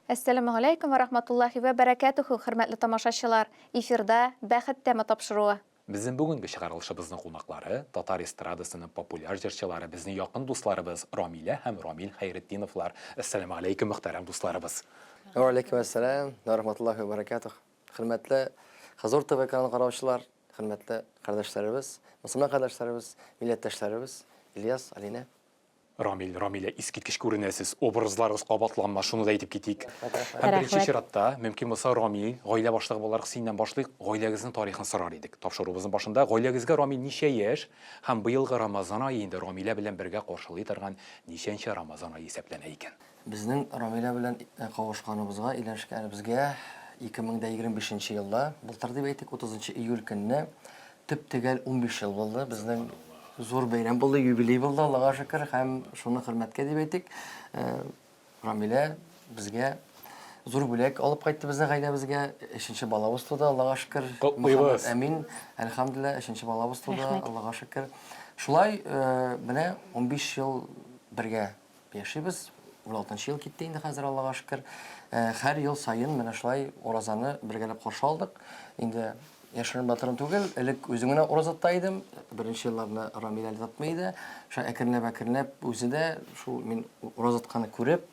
Әссәламегаләйкүм вә рахматуллаһи вә бәрәкәтүһү, хөрмәтле тамашачылар! Эфирда Бәхет тәме тапшыруы. Безнең бүгенге чыгарылышыбызның кунаклары, татар эстрадасының популяр җырчылары, безнең якын дусларыбыз Рамилә һәм Рамил Хәйретдиновлар. Әссәламегаләйкүм, мөхтәрәм дусларыбыз! Вә алейкүм әссәлам вә рахматуллаһи вә бәрәкәтүһ. Хөрмәтле Хозур ТВ каналын караучылар, хөрмәтле кардәшләребез, мөселман кардәшләребез, милләттәшләребез, Ильяс, Алинә. Рамил, Рамилә, искиткеч күренәсез. Образларыгыз кабатланмас, шуны да әйтеп китик. Һәм беренче чиратта, мөмкин булса, Рамил, гаилә башлыгы буларак синнән башлыйк, гаиләгезнең тарихын сорар идек. Тапшыруыбызның башында гаиләгезгә, Рамил, ничә яшь һәм быелгы Рамазан ае инде Рамилә белән бергә каршылый торган ничәнче Рамазан ае исәпләнә икән? Безнең Рамилә белән кавышканыбызга, өйләнешкәнебезгә 2025 нче елда, былтыр дип әйтик, 30 нчы июль көнне төп-төгәл 15 ел булды. Безнең зур бәйрәм булды, юбилей булды, Аллага шөкер, һәм шуны хөрмәткә дип әйтик, э, Рамилә безгә зур бүләк алып кайтты безнең гаиләбезгә. Өченче балабыз туды, Аллага шөкер. Котлыйбыз. Әмин. Әлхәмдүлилләһ, өченче балабыз туды, Аллага шөкер. Шулай, э, менә 15 ел бергә Яшибез, уналтынчы ел китте инде хәзер, Аллага шөкер. Һәр ел саен менә шулай уразаны бергәләп каршы алдык. Инде яшерен батырын түгел, элек үзем генә ураза тота идем. Беренче елларны Рамил әле тотмый иде. Шулай әкренләп-әкренләп үзе дә шул мин ураза тотканны күреп,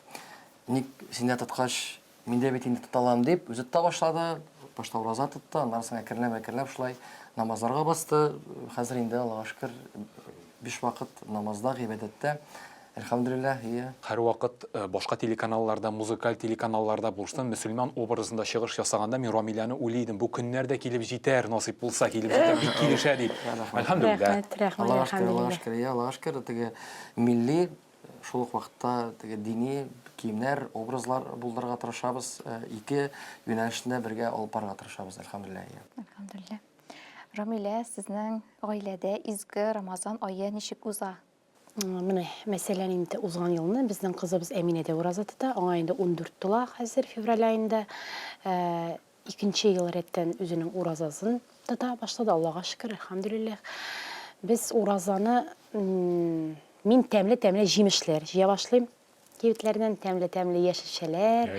ник син дә тоткач, мин дә бит инде тота алам дип, үзе тота башлады. Башта ураза тотты, аннан соң әкренләп-әкренләп шулай намазларга басты. Хәзер инде, Аллага шөкер, биш вакыт намазда, гыйбадәттә. Әлхәмдүлилләһ, ие. Һәрвакыт башка телеканалларда, музыкаль телеканалларда булсын, мөселман образында чыгыш ясаганда мин Рамиләне уйлый идем, бу көннәр дә килеп җитәр, насыйп булса килеп җитәр, бик килешә дип. Әлхәмдүлилләһ. Рәхмәт, рәхмәт, Аллага шөкер, Аллага шөкер, ие, Аллага шөкер, теге милли, шул ук вакытта теге дини киемнәр, образлар булдырырга тырышабыз, ике юнәлешне бергә алып барырга тырышабыз, әлхәмдүлилләһ, ие. Әлхәмдүлилләһ. Рамилә, сезнең гаиләдә изге Рамазан ае ничек уза? Менә, мәсәлән, инде узган елны безнең кызыбыз Әминә дә ураза тота. Аңа инде 14 тула хәзер, февраль аенда. Икенче ел рәттән үзенең уразасын тота башлады. Аллага шөкер, әлхәмдүлилләһ. Без уразаны мин тәмле-тәмле җимешләр җыя башлыйм. Кибетләрдән тәмле-тәмле яшелчәләр,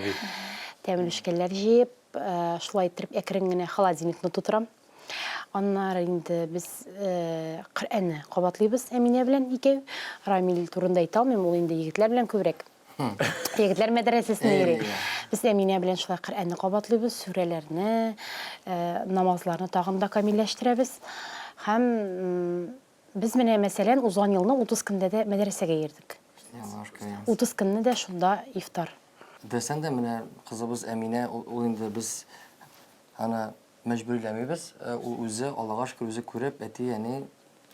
тәмлүшкәләр җыеп, шулай иттереп әкрен генә холодильникны тутырам. Аннары инде без Коръәнне кабатлыйбыз Әминә белән икәү. Рамил турында әйтә алмыйм, ул инде егетләр белән күбрәк. Егетләр мәдрәсәсенә йөри. Без Әминә белән шулай Коръәнне кабатлыйбыз, сүрәләрне, намазларны тагын да камилләштерәбез. Һәм без менә, мәсәлән, узган елны 30 көндә дә мәдрәсәгә йөрдек. 30 көнне дә шунда ифтар. Дөрестән дә, менә кызыбыз Әминә, ул инде без аны Мәҗбүриләмибез, ул үзе, Аллага шөкер, үзе күреп, әти, әни,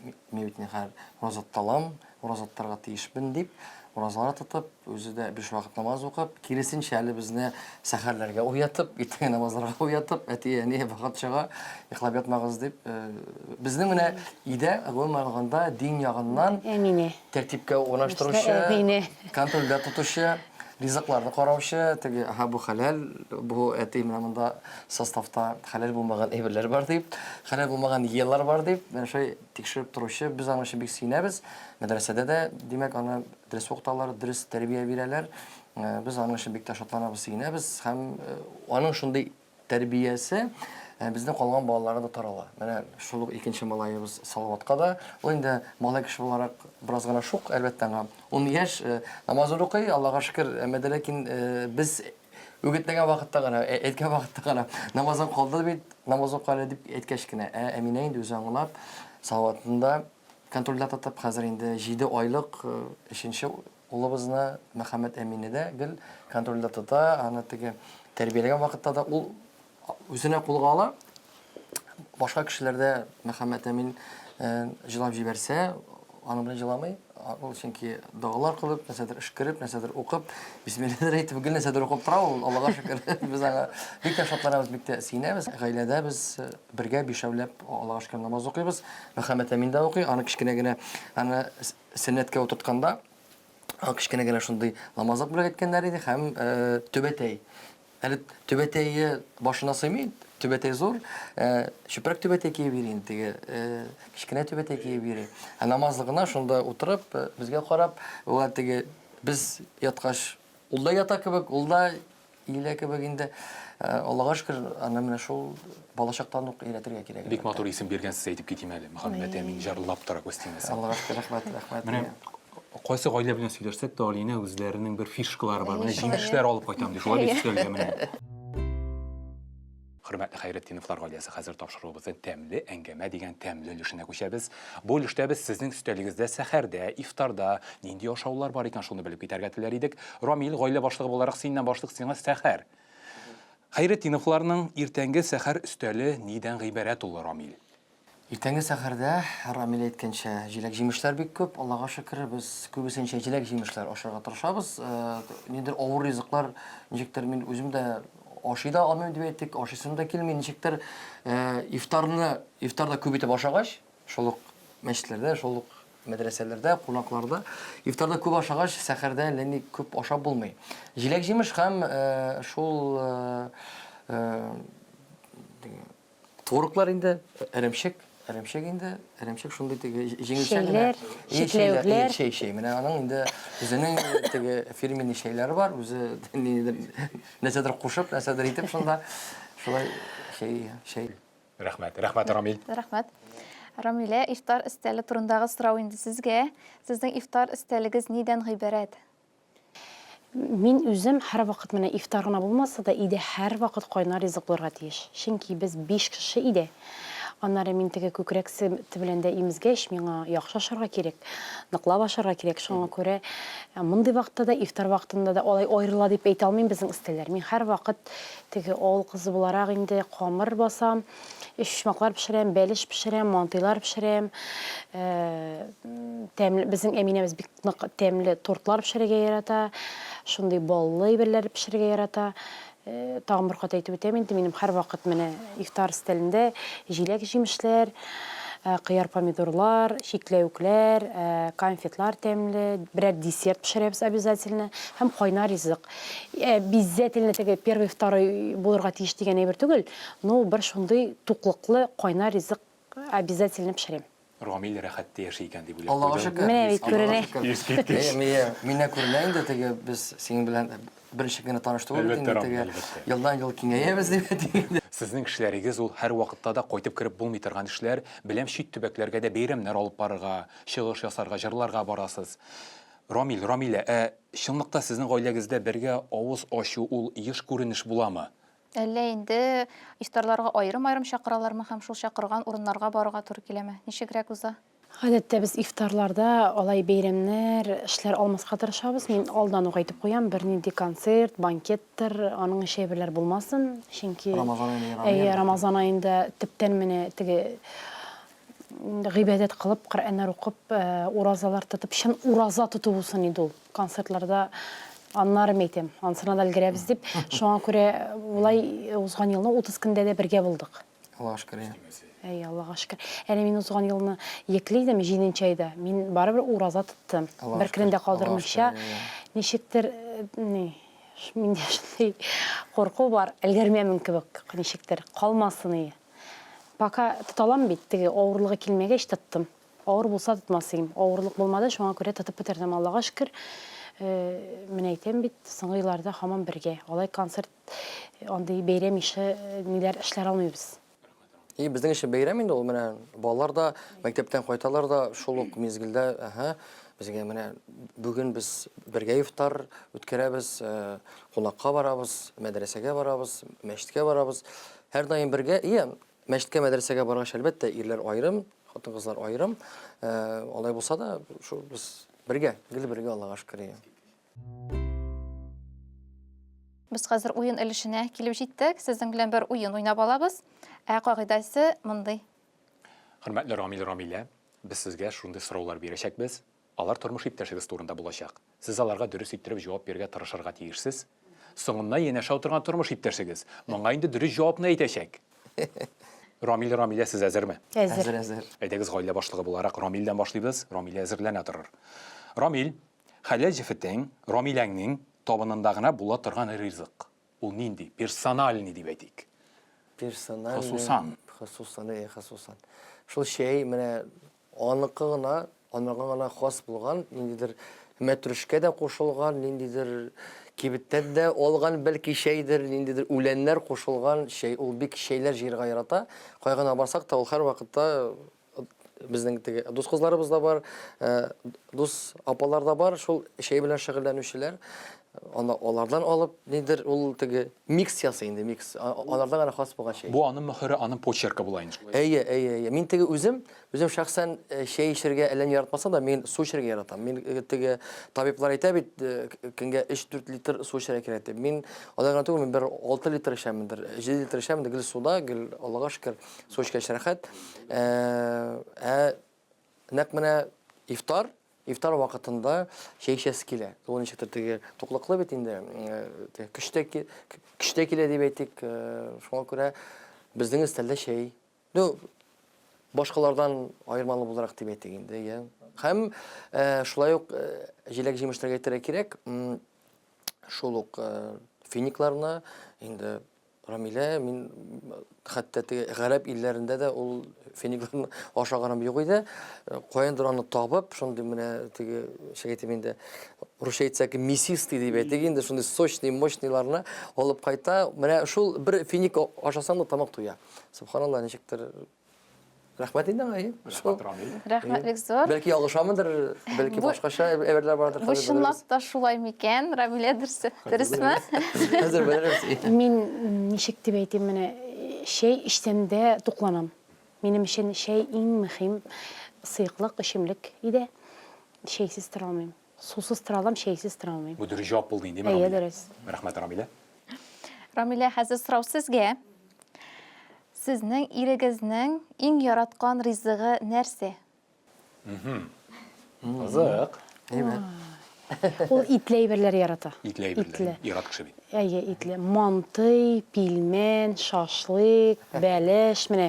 мин бит инде хәзер ураза тота алам, ураза тотарга тиешмен дип, уразалар тотып, үзе дә биш вакыт намаз укып, киресенчә әле безне сәхәрләргә уятып, иртәнге намазларга уятып, әти, әни, вакыт чыга, йоклап ятмагыз дип, безнең менә өйдә, гомумән алганда, дин ягыннан Әминә. тәртипкә урнаштыручы, контрольдә тотучы, ризыкларны караучы, теге, аһа, бу хәләл, бу әти менә монда составта хәләл булмаган әйберләр бар дип, хәләл булмаган еллар бар дип, менә шулай тикшереп торучы, без аның өчен бик сөенәбез. Мәдрәсәдә дә, димәк, аны дөрес укыталар, дөрес тәрбия бирәләр. Э, без аның өчен бик тә шатланабыз, сөенәбез һәм э, аның шундый тәрбиясе безнең калган балаларга да тарала. Менә шул ук икенче малаебыз Салаватка да, ул инде малай кеше буларак бераз гына шук, әлбәттә, аңа ун яшь, намазын укый, Аллага шөкер, әмма дә ләкин без үгетләгән вакытта гына, әйткән вакытта гына намазың калды бит, намаз укы әле дип әйткәч кенә. Ә Әминә инде үзе аңлап, Салаватны да контрольдә тотып, хәзер инде 7 айлык өченче Улыбызны, Мөхәммәт Әминне дә гел контрольдә тота, аны теге тәрбияләгән вакытта да ул үзенә кулга ала. Башка кешеләрдә Мөхәммәт Әмин җылап җибәрсә, аның белән җыламый. Ул чөнки догалар кылып, нәрсәдер өшкереп, нәрсәдер укып, бисмилләдер әйтеп, гел нәрсәдер укып тора ул, Аллага шөкер. Без аңа бик тә шатланабыз, бик тә сөенәбез. Гаиләдә без бергә бишәүләп Аллага шөкер намаз укыйбыз. Мөхәммәт Әмин дә укый, аны кечкенә генә, аны Сөннәткә утыртканда, аңа кечкенә генә шундый намазлык бүләк иткәннәр иде һәм түбәтәй. Әле түбәтәе башына сыймый, түбәтәй зур, чүпрәк түбәтәй киеп йөри инде теге, кечкенә түбәтәй киеп йөри. Ә намазлыгына шунда утырып, безгә карап, ул теге без яткач, ул да ята кебек, ул да. иелә кебек инде. Аллага шөкер, аны менә шул балачактан ук өйрәтергә кирәк. Бик матур исем биргәнсез, әйтеп китим әле. Мөхәммәт Әмин җырлап тора күз тимәсен. Аллага шөкер, рәхмәт, рәхмәт. Менә кайсы гаилә белән сөйләшсәк тә, Алинә үзләренең бер фишкалары бар. Менә җимешләр алып кайтам ди. Шулай бит өстәлгә менә. Хөрмәтле Хәйретдиновлар гаиләсе, хәзер тапшыруыбызның тәмле әңгәмә дигән тәмле өлешенә күчәбез. Бу өлештә без сезнең өстәлегездә сәхәрдә, ифтарда нинди ашаулар бар икән, шуны белеп китәргә теләр идек. Рамил, гаилә башлыгы буларак синнән башлык, сиңа сәхәр. Хәйретдиновларның иртәнге сәхәр өстәле нидән гыйбарәт ул, Рамил? Иртәнге сәхәрдә, Рамил әйткәнчә, җиләк-җимешләр бик күп. Аллага шөкер, без күбесенчә җиләк-җимешләр ашарга тырышабыз. Ниндидер авыр ризыклар, ничектер мин үзем дә ашый да алмыйм дип әйтик, ашыйсым да килми. Ничектер ифтарны, ифтарда күп итеп ашагач, шул ук мәчетләрдә, шул ук мәдрәсәләрдә, кунакларда ифтарда күп ашагач, сәхәрдә әллә ни күп ашап булмый. Җиләк-җимеш һәм шул Твороглар инде, эремчек, эремчек инде, эремчек шундый теге җиңелчә генә. Чәйләр, чикләвекләр. Чәй, чәй. Менә аның инде үзенең теге фирменный чәйләре бар, үзе ниндидер нәрсәдер кушып, нәрсәдер итеп шунда шулай чәй, чәй. Рәхмәт, рәхмәт, Рамил. Рәхмәт. Рамилә, ифтар өстәле турындагы сорау инде сезгә. Сезнең ифтар өстәлегез нидән гыйбарәт? Мин үзем һәрвакыт менә ифтар гына булмаса да, өйдә һәрвакыт кайнар ризык булырга тиеш. Чөнки без биш кеше өйдә. Аннары мин теге күкрәк сөте белән дә имезгәч, миңа яхшы ашарга кирәк, ныклап ашарга кирәк. Шуңа күрә мондый вакытта да, ифтар вакытында да алай аерыла дип әйтә алмыйм безнең өстәлләр. Мин һәрвакыт теге авыл кызы буларак инде камыр басам, Өчпочмаклар пешерәм, бәлеш пешерәм, мантыйлар пешерәм. Тәмле, безнең Әминәбез бик нык тәмле тортлар пешерергә ярата. Шундый баллы әйберләр пешерергә ярата. Тагын бер кат әйтеп үтәм инде, минем һәрвакыт менә ифтар өстәлендә җиләк-җимешләр, кыяр-помидорлар, чикләвекләр, конфетлар тәмле, берәр десерт пешерәбез обязательно һәм кайнар ризык. Обязательно теге первый, второй булырга тиеш дигән әйбер түгел, но бер шундый туклыклы кайнар ризык обязательно пешерәм. Рамил рәхәттә яши икән дип уйлап Аллага куйдым. шөкер. Менә бит күренә. Аллага шөкер. Искиткеч. Әйе, миннән күренә инде теге без синең белән беренче генә таныш түгел бит Әлбәттә, инде Рамил, теге әлбәттә. елдан-ел киңәябез дип әйтик инде. Сезнең эшләрегез ул һәрвакытта да кайтып кереп булмый торган эшләр. Беләм, чит төбәкләргә дә бәйрәмнәр алып барырга, чыгыш ясарга, җырларга барасыз. Рамил, Рамилә, ә чынлыкта сезнең гаиләгездә бергә авыз ачу ул еш күренеш буламы? Әллә инде ифтарларга аерым-аерым чакыралармы һәм шул чакырган урыннарга барырга туры киләме? Ничегрәк уза? Гадәттә без ифтарларда алай бәйрәмнәр, эшләр алмаска тырышабыз. Мин алдан ук әйтеп куям, бернинди концерт, банкеттыр, аның ише әйберләр булмасын. Чөнки Рамазан аенда ярамый. Әйе, Рамазан аенда төптән менә теге Гыйбадәт кылып, Коръәннәр укып, уразалар тотып, чын ураза тоту булсын иде ул. Концертларда аннары әйтәм, ансына да өлгерәбез дип. Шуңа күрә болай узган елны 30 көндә дә бергә булдык. Аллага шөкер, иә. Әй, Аллага шөкер. Әле мин узган елны йөкле идем, җиденче айда. Мин барыбер ураза тоттым. Бер көнен дә калдырмыйча. Ничектер, ни, миндә шундый курку бар, өлгермәмен кебек, ничектер, калмасын ие. Пока тота алам бит, теге авырлыгы килмәгәч тоттым. Авыр булса тотмас идем. Авырлык булмады, шуңа күрә тотып бетердем, Аллага шөкер. Менә әйтәм бит, соңгы елларда һаман бергә. Алай концерт, андый бәйрәм ише ниләр эшләр алмыйбыз. И, безнең өчен бәйрәм инде ул, менә балалар да мәктәптән кайталар да шул ук мизгелдә, әһә, безгә менә бүген без бергә ифтар үткәрәбез, кунакка барабыз, мәдрәсәгә барабыз, мәчеткә барабыз. Һәрдаим бергә, ия, мәчеткә, мәдрәсәгә баргач, әлбәттә, ирләр аерым, хатын-кызлар аерым. Э, алай булса да, шул без бергә, гел бергә, Аллага шөкер, ия. Без хәзер уен өлешенә килеп җиттек. Сезнең белән бер уен уйнап алабыз. Ә кагыйдәсе мондый. Хөрмәтле Рамил, Рамилә, без сезгә шундый сораулар бирәчәкбез. Алар тормыш иптәшегез турында булачак. Сез аларга дөрес иттереп җавап бирергә тырышырга тиешсез. Соңыннан янәшә утырган тормыш иптәшегез моңа инде дөрес җавапны әйтәчәк. Рамил, Рамилә, сез әзерме? Әзер. Әзер, әзер. Әйдәгез, гаилә башлыгы буларак Рамилдән башлыйбыз. Рамилә әзерләнә торыр. Рамил, хәләл җефетең, Рамиләңнең табынында гына була торган ризык. Ул нинди? Персональный дип әйтик. Персональный. Хосусан. Хосусан, әйе, хосусан. Шул чәй менә Аныкы гына, анарга гына хас булган ниндидер мәтрүшкә дә кушылган, ниндидер кибеттән дә алган бәлки чәйдер, ниндидер үләннәр кушылган чәй. Ул бик чәйләр җыярга ярата. Кая гына барсак та, ул һәрвакытта безнең теге дус кызларыбыз да бар, э, дус апалар да бар, шул чәй белән шөгыльләнүчеләр. Аны алардан алып, нидер ул теге микс ясый инде, микс. Алардан гына хас булган чәй. Бу аның мөһере, аның почеркы була инде. Әйе, әйе, әйе. Мин теге үзем, үзем шәхсән э, чәй эчәргә әллә ни яратмасам да, мин су эчәргә яратам. Мин э, теге табиблар әйтә бит, э, көнгә 3-4 литр су эчәргә кирәк дип. Мин алай гына түгел, мин бер 6 литр эчәмендер, 7 литр эчәмендер, гел суда, гел Аллага шөкер, су эчкәч рәхәт. Ә нәкъ менә ифтар, ифтар вакытында чәй эчәсе килә. Ул ничектер теге туклыклы бит инде, көч тә көч тә килә дип әйтик. Шуңа күрә безнең өстәлдә чәй. Ну, башкалардан аермалы буларак дип әйтик инде, иә. Һәм шулай ук җиләк-җимешләргә әйтергә кирәк, шул ук финикларны инде Рамилә, мин хәтта теге гарәп илләрендә дә ул финикларны ашаганым юк иде. Каяндыр аны табып, шундый менә теге, ничек әйтим инде, русча әйтсәк, мясистый дип әйтик инде, шундый сочный, мощныйларны алып кайта. Менә шул бер финик ашасаң да тамак туя. Субханалла, ничектер Рәхмәт инде аңа, әйе. Рәхмәт, Рамил. Рәхмәт бик зур. Бәлки ялгышамындыр, бәлки башкача әйберләр бардыр. Бу чынлап та шулай микән, Рамилә, дөресме? Хәзер белербез. Мин ничек дип әйтим, менә чәй эчсәм дә тукланам. Минем өчен чәй иң мөһим сыеклык, эчемлек иде. Чәйсез тора алмыйм. Сусыз тора алам, чәйсез тора алмыйм. Бу дөрес җавап булды инде, Рамилә. Әйе, дөрес. Рәхмәт, Рамилә. Рамилә, хәзер сорау сезгә. Сезнең ирегезнең иң яраткан ризыгы нәрсә? Кызык. Әйбәт. Ул итле әйберләр ярата. Итле әйберләр. Ир-ат кеше бит. Әйе, итле. Мантый, пилмән, шашлык, бәлеш, менә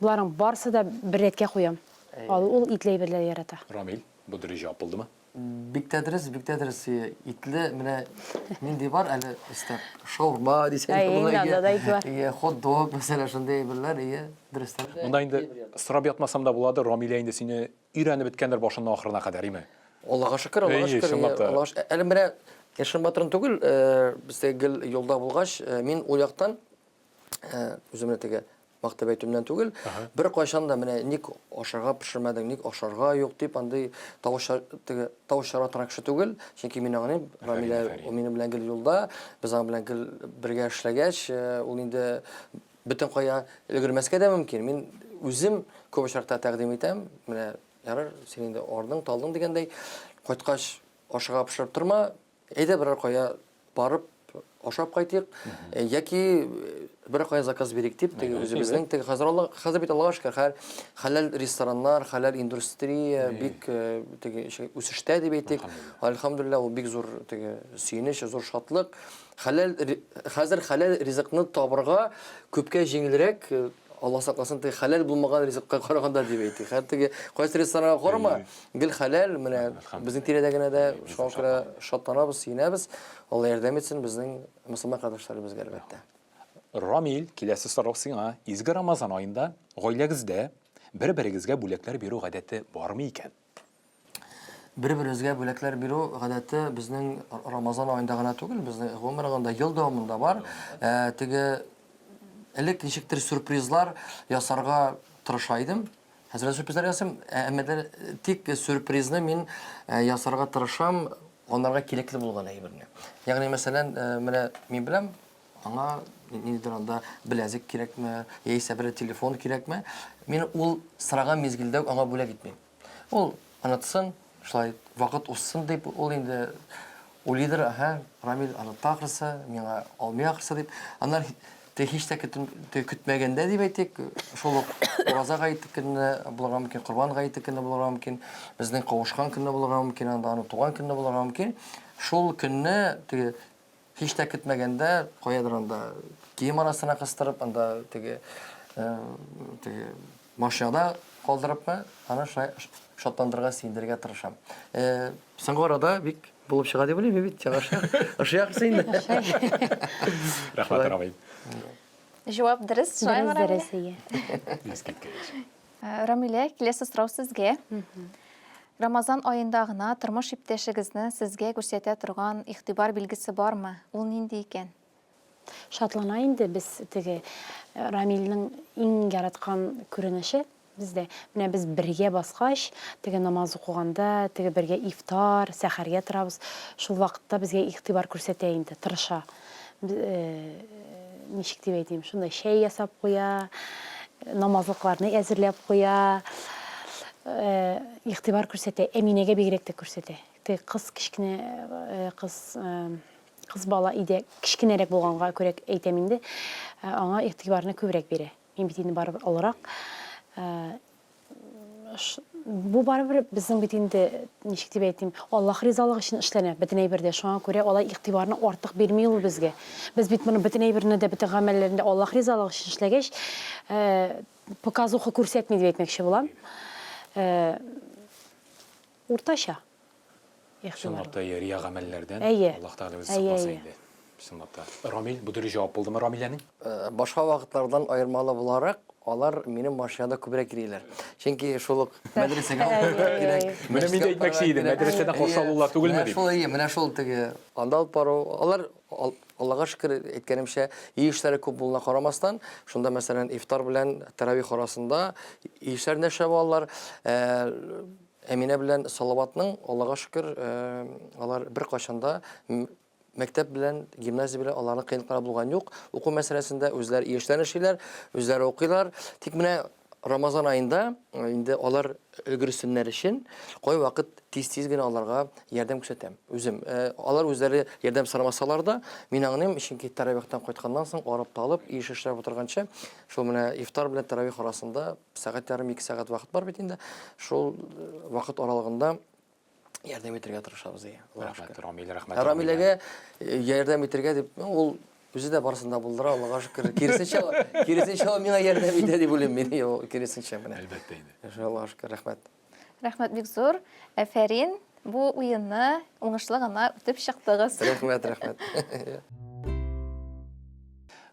боларның барсы да бер рәткә куям. Ул итле әйберләр ярата. Рамил, бу дөрес җавап булдымы? Бик тә дөрес, бик тә дөрес. Итле менә нинди бар әле өстәп? Шаурма дисәң дә була. Әйе, анда да ит бар. Әйе, хот-дог, мәсәлән, шундый әйберләр, әйе, дөрестән дә. Монда инде сорап ятмасам да буладыр, Рамилә инде сине өйрәнеп беткәндер башыннан ахырына кадәр, име? Аллага шөкер, Аллага шөкер. Чынлап та. Аллага шөкер. Әле менә яшерен батырын түгел, без теге гел юлда булгач, мин ул яктан үземне теге мактап әйтүемнән түгел, беркайчан да менә ник ашарга пешермәдең, ник ашарга юк дип андый тавыш теге тавыш чыгара торган кеше түгел. Чөнки мин аңлыйм, Рамилә ул минем белән гел юлда, без аның белән гел бергә эшләгәч, э, ул инде бөтен кая өлгермәскә дә мөмкин. Мин үзем күп очракта тәкъдим итәм, менә ярар, син инде ардың, талдың дигәндәй, кайткач ашарга пешереп торма, Әйдә берәр кая барып ашап кайтыйк, э, яки э, берәр кая заказ бирик дип, теге үзебезнең теге хәзер Алла хәзер бит Аллага шөкер, хәл хәләл рестораннар, хәләл индустрия бик э, теге үсештә дип әйтик. Альхамдулилла, ул бик зур теге сөенеч, зур шатлык. Хәләл хәзер хәләл ризыкны табырга күпкә җиңелрәк, Алла сакласын, теге хәләл булмаган ризыкка караганда дип әйтик. Хәтта теге кайсы ресторанга карама, гел хәләл, менә безнең тирәдә генә дә шуңа күрә шатланабыз, сөенәбез. Алла ярдәм итсен безнең мөселман кардәшләребезгә, әлбәттә. Рамил, киләсе сорау сиңа. Изге Рамазан аенда гаиләгездә бер-берегезгә бүләкләр бирү гадәте бармы икән? Бер-беребезгә бүләкләр бирү гадәте безнең Рамазан аенда гына түгел, безнең гомер алганда ел дәвамында бар. Ә, теге элек ничектер сюрпризлар ясарга тырыша идем. Хәзер дә сюрпризлар ясыйм, ә, әмма дә тик сюрпризны мин ә, ясарга тырышам анарга кирәкле булган әйберне. Ягъни, мәсәлән, ә, менә мин беләм, аңа ниндидер анда беләзек кирәкме, яисә бер телефон кирәкме, мин ул сораган мизгелдә үк аңа бүләк итмим. Ул онытсын, шулай вакыт узсын дип, ул инде уйлыйдыр, әһә, Рамил онытты ахрысы, миңа алмый ахрысы дип. Аннан теге һич тә көтмәгәндә дип әйтик, шул ук Ураза гаете көнне булырга мөмкин, Корбан гаете көнне булырга мөмкин, безнең кавышкан көнне булырга мөмкин, анда аның туган көнне булырга мөмкин. Шул көнне теге Һич тә көтмәгәндә, каядыр анда кием арасына кыстырып, анда теге, теге машинада калдырыпмы, аны шулай шатландырырга, сөендерергә тырышам. Соңгы арада бик булып чыга дип уйлыйм, бит чыга ошый ахрысы инде. Рәхмәт, Рамил. Җавап дөрес, шулаймы, Дөрес, дөрес, әйе. Искиткеч. Рамилә, киләсе сорау сезгә. Рамазан аенда гына тормыш иптәшегезнең сезгә күрсәтә торган игътибар билгесе бармы? Ул нинди икән? Шатлана инде без теге Рамилнең иң яраткан күренеше бездә. Менә без бергә баскач, теге намаз укыганда, теге бергә ифтар, сәхәргә торабыз. Шул вакытта безгә игътибар күрсәтә инде, тырыша. Ничек дип әйтим, шундай чәй ясап куя, намазлыкларны әзерләп куя, игътибар күрсәтә. Әминәгә бигрәк тә күрсәтә. Теге кыз кечкенә кыз Кыз бала иде, кечкенәрәк булганга күрә әйтәм инде, аңа игътибарны күбрәк бирә. Мин бит инде барыбер олырак. Бу барыбер безнең бит инде, ничек дип әйтим, Аллаһ ризалыгы өчен эшләнә бөтен әйбер дә. Шуңа күрә алай игътибарны артык бирми ул безгә. Без бит моны бөтен әйберне дә, бөтен гамәлләрне дә Аллаһ ризалыгы өчен эшләгәч, показуха күрсәтми дип әйтмәкче булам. Уртача. Чынлап та, рия гамәлләрдән Аллаһ Тәгалә үзе сакласа инде. Чынлап та. Рамил, бу дөрес җавап булдымы Рамиләнең? Башка вакытлардан аермалы буларак, алар минем машинада күбрәк йөриләр. Чөнки шул ук мәдрәсәгә алып барырга кирәк. Менә мин дә әйтмәкче идем, мәдрәсәдән каршы алулар түгелме дип. Менә шул, әйе, менә шул теге анда алып бару. Алар Аллага шөкер, әйткәнемчә, өй эшләре күп булуына карамастан, шунда, мәсәлән, ифтар белән тәравих арасында өй эшләрен дә эшләп алалар. Әминә белән Салаватның, Аллага шөкер, алар беркайчан да мәктәп белән, гимназия белән аларның кыенлыклары булган юк. Уку мәсьәләсендә үзләре яшьләр эшлиләр, үзләре укыйлар. Тик менә Рамазан аенда инде алар өлгерсеннәр өчен кайвакыт тиз-тиз генә аларга ярдәм күрсәтәм үзем. Алар үзләре ярдәм сорамасалар да, мин аңлыйм, чөнки тәравихтан кайтканнан соң арып-талып, иш эшләп утырганчы, шул менә ифтар белән тәравих арасында Сәгать ярым, ике сәгать вакыт бар бит инде. Шул э, вакыт аралыгында ярдәм итәргә тырышабыз, иә. Рәхмәт, Рамил, рәхмәт. Ә Рамиләгә э, ярдәм итәргә дип, ну, ул үзе дә барысын да булдыра, Аллага шөкер. Киресенчә, киресенчә ул миңа ярдәм итә дип уйлыйм мин, киресенчә менә. Әлбәттә инде. Аллага шөкер, рәхмәт. Рәхмәт бик зур. Әфәрин, бу уенны уңышлы гына үтеп чыктыгыз. Рәхмәт, рәхмәт.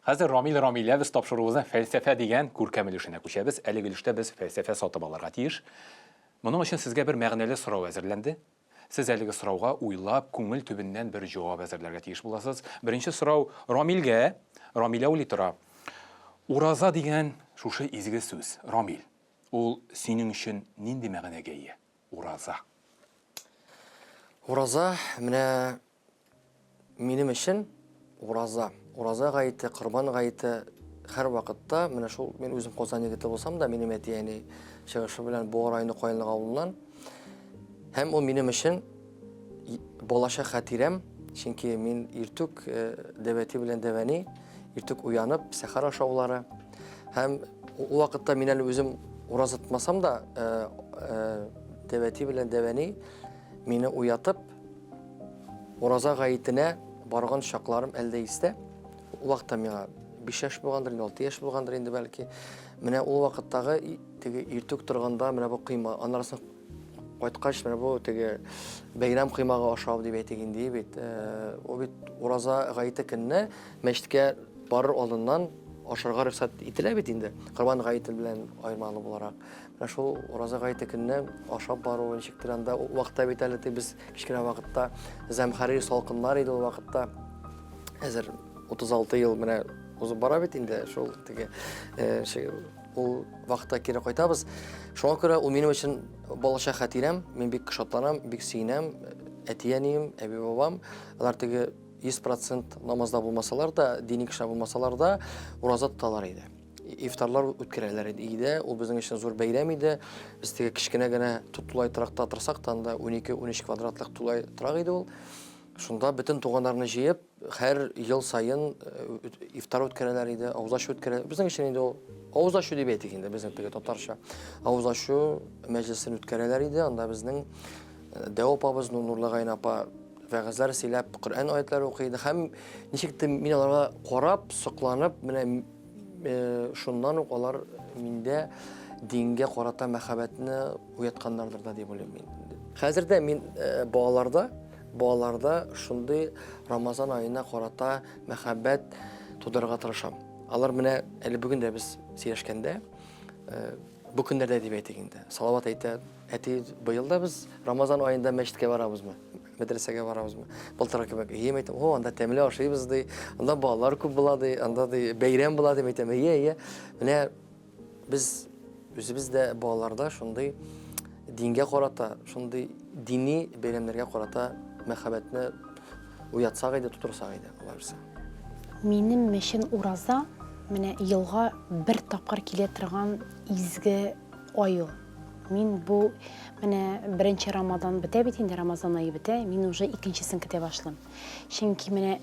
Хәзер Рамил Рамилә без тапшыруыбызның фәлсәфә дигән күркәм өлешенә күчәбез. Әлеге өлештә без фәлсәфә сатып алырга тиеш. Моның өчен сезгә бер мәгънәле сорау әзерләнде. Сез әлеге сорауга уйлап, күңел төбеннән бер җавап әзерләргә тиеш буласыз. Беренче сорау Рамилгә. Рамилә уйлый тора. Ураза дигән шушы изге сүз, Рамил. Ул синең өчен нинди мәгънәгә ия? Ураза. Ураза, менә минем өчен ураза. Ураза гаете, корбан гаете һәр вакытта, менә шул мин үзем Казан егете булсам да, минем әти-әни чыгышы белән Буа районы Каенлык авылыннан. Һәм ул минем өчен балачак хатирәм, чөнки мин иртүк э, дәвәти белән дәвәни, иртүк уянып, сәхәр ашаулары. Һәм ул вакытта мин әле үзем ураза тотмасам да, э, э, дәвәти белән дәвәни мине уятып, ураза гаетенә барган чакларым әле дә истә. Ул вакытта миңа 5 яшь булгандыр инде, 6 яшь булгандыр инде бәлки. Менә ул вакыттагы теге иртүк торганда менә бу койма, аннары соң кайткач менә бу теге бәйрәм коймагы ашау дип әйтик инде бит. Э, ул бит ураза гаете көнне мәчеткә барыр алдыннан ашарга рөхсәт ителә бит инде. Корбан гаете белән аермалы буларак. Менә шул ураза гаете көнне ашап бару ничектер анда ул вакытта бит әле без кечкенә вакытта зәмхәрир салкыннар иде ул вакытта. Хәзер 36 ел менә узып бара бит инде шул теге э, ул вакытта кире кайтабыз. Шуңа күрә ул минем өчен балачак хатирәм, мин бик шатланам, бик сөенәм. Әти-әнием, әби-бабам, алар теге 100% намазда булмасалар да, дини кешеләр булмасалар да, ураза тоталар иде. Ифтарлар үткәрәләр иде өйдә. Ул безнең өчен зур бәйрәм иде. Без теге кечкенә генә тулай торакта торсак та, анда 12-13 квадратлык тулай торак иде ул. Шунда бөтен туганнарны җыеп, һәр ел саен э, ифтар үткәрәләр иде, авыз ачу үткәрә. Безнең өчен инде ул авыз ачу дип әйтик инде, безнең теге татарча авыз ачу мәҗлесен үткәрәләр иде. Анда безнең э, дәү апабыз Нурлыгайна апа вәгазьләр сөйләп, Коръән аятлары укый иде. Һәм ничек тә мин аларга карап, сокланып, менә э, шуннан ук алар миндә дингә карата мәхәббәтне уятканнардыр да дип уйлыйм мин. Хәзер дә мин балаларда Балаларда шундый Рамазан аена карата мәхәббәт тудырырга тырышам. Алар менә әле бүген дә без сөйләшкәндә, э, Бу көннәрдә дип әйтик инде. Салават әйтә, әти, быел да без Рамазан аенда мәчеткә барабызмы? Мәдрәсәгә барабызмы? Былтыргы кебек. Әйе, әйтәм, о, анда тәмле ашыйбыз ди, анда балалар күп була ди, анда ди бәйрәм була дип әйтәм. Әйе, әйе. Менә без үзебез дә балаларда шундый дингә карата, шундый дини бәйрәмнәргә карата мәхәббәтне уятсак иде, тутырсак иде, Алла бирсә. Минем өчен ураза менә елга бер тапкыр килә торган изге ай ул. Мин бу менә беренче Рамадан бетә бит инде, Рамазан ае бетә, мин уже икенчесен көтә башлыйм. Чөнки менә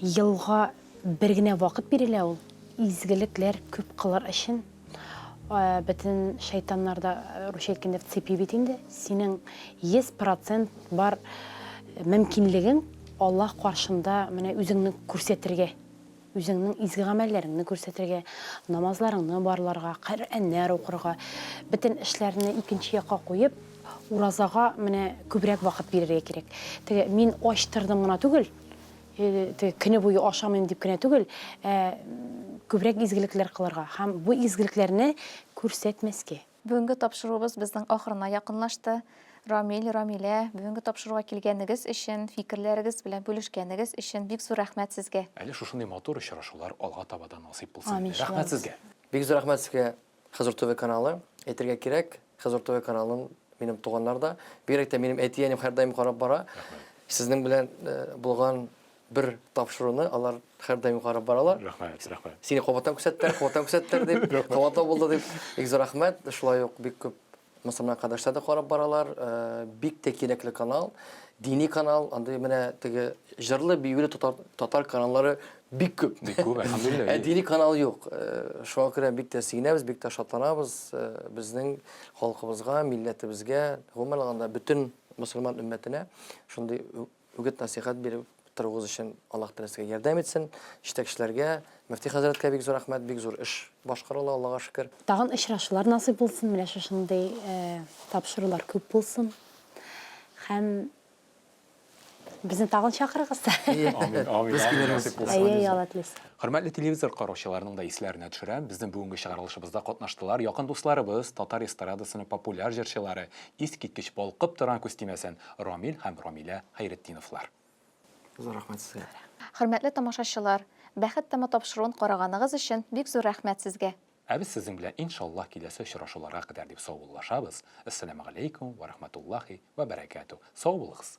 елга бер генә вакыт бирелә ул, изгелекләр күп кылыр өчен. Бөтен шайтаннар да, русча әйткәндә, в цепи бит инде. Синең 100 процент бар мөмкинлегең Аллаһ каршында менә үзеңне күрсәтергә, үзеңнең изге гамәлләреңне күрсәтергә, намазларыңны барларга, Коръәннәр укырга, бөтен эшләрне икенче якка куеп, уразага менә күбрәк вакыт бирергә кирәк. Теге мин ач тордым гына түгел, Теге көне буе ашамыйм дип кенә түгел, ә күбрәк изгелекләр кылырга һәм бу изгелекләрне күрсәтмәскә. Бүгенге тапшыруыбыз безнең ахырына якынлашты. Рамил, Рамилә, бүгенге тапшыруга килгәнегез өчен, фикерләрегез белән бүлешкәнегез өчен бик зур рәхмәт сезгә. Әле шушындый матур очрашулар алга таба да насыйп булсын. Амин, шулай Рәхмәт сезгә. Бик зур рәхмәт сезгә, Хозур ТВ каналы. Әйтергә кирәк, Хозур ТВ каналын минем туганнар да, бигрәк тә минем әти-әнием һәрдаим карап бара. Сезнең белән э, булган бер тапшыруны алар һәрдаим карап баралар. Рәхмәт, рәхмәт. Сине кабаттан күрсәттеләр, кабаттан күрсәттеләр дип, кабатлау булды дип. Бик зур рәхмәт. Шулай ук бик күп мөселман кардәшләр дә карап баралар. Э, бик тә кирәкле канал, дини канал. Андый менә теге җырлы, биюле татар, татар каналлары бик күп. Бик күп, әлхәмдүлилләһ. Ә дини канал юк. Э, шуңа күрә бик тә сөенәбез, бик тә шатланабыз. Э, безнең халкыбызга, милләтебезгә, гомумән алганда бөтен мөселман өммәтенә шундый үгет-нәсыйхәт биреп торуыгыз өчен Аллаһ Тәгалә сезгә ярдәм итсен. Җитәкчеләргә, мөфти хәзрәткә бик зур рәхмәт, бик зур эш башкарыла, Аллага шөкер. Тагын очрашулар насыйп булсын, менә шушындый тапшырулар күп булсын. Һәм безне тагын чакырыгыз. Амин, амин, Без амин, килербез. насыйп булсын. Әйе, Алла теләсә. Хөрмәтле телевизор караучыларның да исләренә төшерәм, безнең бүгенге чыгарылышыбызда катнаштылар якын дусларыбыз, татар эстрадасының популяр җырчылары, искиткеч балкып торган күз тимәсен, Рамил һәм Рамилә Хәйретдиновлар. Зур рәхмәт сезгә. Хөрмәтле тамашачылар, Бәхет тәме тапшыруын караганыгыз өчен бик зур рәхмәт сезгә. Ә без сезнең белән иншаллаһ киләсе очрашуларга кадәр дип саубуллашабыз. Әссәламегаләйкүм вә рахматуллаһи вә бәрәкәтү. Сау булыгыз!